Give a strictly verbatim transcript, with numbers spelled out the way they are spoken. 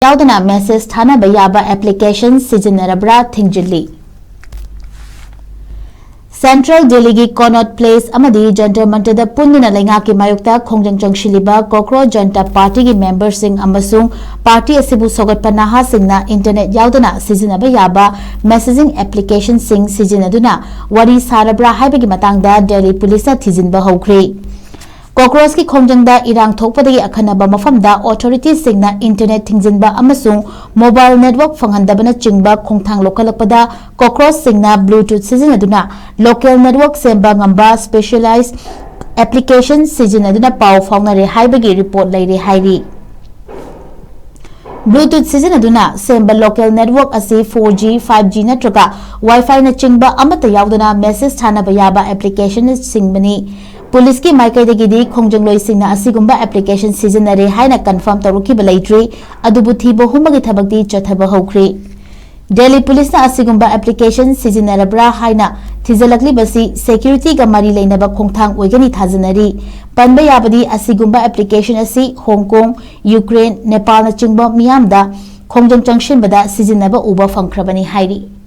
ꯌꯥꯎꯗꯅ message ꯊꯥꯅꯕ ꯌꯥꯕ application ꯁꯤꯖꯤꯟꯅꯔꯕ꯭ꯔꯥ ꯊꯤꯡꯖꯤꯜꯂꯤ꯫ Central Delhiꯒꯤ Connaught Place ꯑꯃꯗꯤ ꯖꯟꯇꯔ ꯃꯟꯇꯔꯗ ꯄꯨꯟꯗꯨꯅ ꯂꯩꯉꯥꯛꯀꯤ ꯃꯥꯌꯣꯛꯇ ꯈꯣꯡꯖꯪ ꯆꯪꯁꯤꯜꯂꯤꯕ ꯀꯣꯀ꯭ꯔꯣꯆ ꯖꯟꯇꯥ ꯄꯥꯔꯇꯤꯒꯤ ꯃꯦꯝꯕꯔꯁꯤꯡ ꯑꯃꯁꯨꯡ ꯄꯥꯔꯇꯤ ꯑꯁꯤꯕꯨ ꯁꯧꯒꯠꯄ ꯅꯍꯥꯁꯤꯡꯅ internet ꯌꯥꯎꯗꯅ ꯁꯤꯖꯤꯟꯅꯕ ꯌꯥꯕ messaging applicationꯁꯤꯡ ꯁꯤꯖꯤꯟꯅꯗꯨꯅ ꯋꯥꯔꯤ ꯁꯥꯔꯕ꯭ꯔꯥ ꯍꯥꯏꯕꯒꯤ ꯃꯇꯥꯡꯗ ꯗꯦꯜꯂꯤ ꯄꯨꯂꯤꯁꯅ ꯊꯤꯖꯤꯟꯕ ꯍꯧꯈ꯭ꯔꯦ꯫ ꯀꯣꯀ꯭ꯔꯣꯆꯀꯤ ꯈꯣꯡꯖꯪꯗ ꯏꯔꯥꯡ ꯊꯣꯛꯄꯗꯒꯤ ꯑꯈꯟꯅꯕ ꯃꯐꯝꯗ authoritiesꯁꯤꯡꯅ internet ꯊꯤꯡꯖꯤꯟꯕ ꯑꯃꯁꯨꯡ mobile network ꯐꯪꯍꯟꯗꯕꯅꯆꯤꯡꯕ ꯈꯣꯡꯊꯥꯡ ꯂꯧꯈꯠꯂꯛꯄꯗ ꯀꯣꯀ꯭ꯔꯣꯆꯁꯤꯡꯅ Bluetooth ꯁꯤꯖꯤꯟꯅꯗꯨꯅ local network ꯁꯦꯝꯕ ꯉꯝꯕ specialized application ꯁꯤꯖꯤꯟꯅꯗꯨꯅ ꯄꯥꯎ ꯐꯥꯎꯅꯔꯦ ꯍꯥꯏꯕꯒꯤ report ꯂꯩꯔꯦ ꯍꯥꯏꯔꯤ꯫ Bluetooth ꯁꯤꯖꯤꯟꯅꯗꯨꯅ ꯁꯦꯝꯕ local network ꯑꯁꯤ four G, five G ꯅꯠꯇ꯭ꯔꯒ Wi-Fiꯅꯆꯤꯡꯕ ꯑꯃꯠꯇ ꯌꯥꯎꯗꯅ message ꯊꯥꯅꯕ ꯌꯥꯕ applicationꯁꯤꯡꯕꯅꯤ꯫ ꯄꯨꯂꯤꯁꯀꯤ ꯃꯥꯏꯀꯩꯗꯒꯤꯗꯤ ꯈꯣꯡꯖꯪꯂꯣꯏꯁꯤꯡꯅ ꯑꯁꯤꯒꯨꯝꯕ application ꯁꯤꯖꯤꯟꯅꯔꯦ ꯍꯥꯏꯅ confirm ꯇꯧꯔꯛꯈꯤꯕ ꯂꯩꯇ꯭ꯔꯤ, ꯑꯗꯨꯕꯨ ꯊꯤꯕ ꯍꯨꯝꯕꯒꯤ ꯊꯕꯛꯇꯤ ꯆꯠꯊꯕ ꯍꯧꯈ꯭ꯔꯦ꯫ ꯗꯦꯜꯂꯤ ꯄꯨꯂꯤꯁꯅ ꯑꯁꯤꯒꯨꯝꯕ application ꯁꯤꯖꯤꯟꯅꯔꯕ꯭ꯔꯥ ꯍꯥꯏꯅ ꯊꯤꯖꯤꯜꯂꯛꯂꯤꯕꯁꯤ securityꯒ ꯃꯔꯤ ꯂꯩꯅꯕ ꯈꯣꯡꯊꯥꯡ ꯑꯣꯏꯒꯅꯤ ꯊꯥꯖꯅꯔꯤ꯫ ꯄꯟꯕ ꯌꯥꯕꯗꯤ ꯑꯁꯤꯒꯨꯝꯕ application ꯑꯁꯤ ꯍꯣꯡ ꯀꯣꯡ, ꯌꯨꯀ꯭ꯔꯦꯟ, ꯅꯦꯄꯥꯜꯅꯆꯤꯡꯕ ꯃꯤꯌꯥꯝꯗ ꯈꯣꯡꯖꯪ ꯆꯪꯁꯤꯟꯕꯗ ꯁꯤꯖꯤꯟꯅꯕ ꯎꯕ ꯐꯪꯈ꯭ꯔꯕꯅꯤ ꯍꯥꯏꯔꯤ꯫